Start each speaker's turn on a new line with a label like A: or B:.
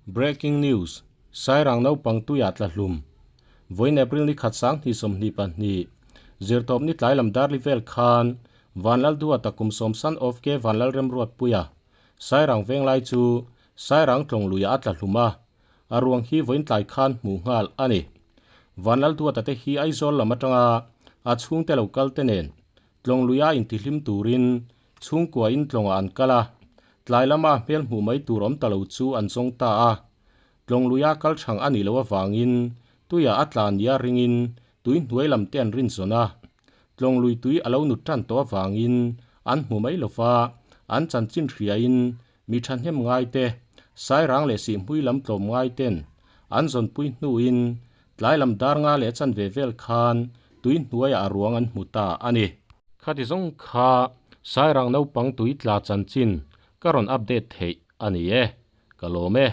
A: Breaking News, Sairang naupang tuiah tla hlum. Vawiin April ni khat 2022, Zirtawp ni tlai lam darli vel khan Vanlalduata kum sawmsan of K Vanlalremruatpuia, Sairang venglai chu Sairang tlawng luiah a tla hlum a, a ruang hi vawiin tlai khan hmuh nghal a ni. Vanlalduata te hi Aizawl lam atanga a chhungte lo kal te nen tlawng luia intihlim turin chhungkua in tlawngah an kal a, tlai lama hmel hmuh mai tur awm ta lo chu an zawng ta a. Tlawng luia kal chhang a nih loh avangin tuiah a tla nia ringin tui hnuai lam te an rin zawn a. Tlawng lui tui a lo nut tan tawh avangin an hmu mai lo va, an chanchin hriain Mi thahnem ngaite, Sairang leh Sihhmui lam tlawm ngaiten an zawnpui hnuin tlai lam dar nga leh chanve vel khan tui hnuaiah a ruang an hmu ta a ni. Khati zawng kha Sairang naupang tui tla chanchin ka rawn update theih a ni e, ka lawm e.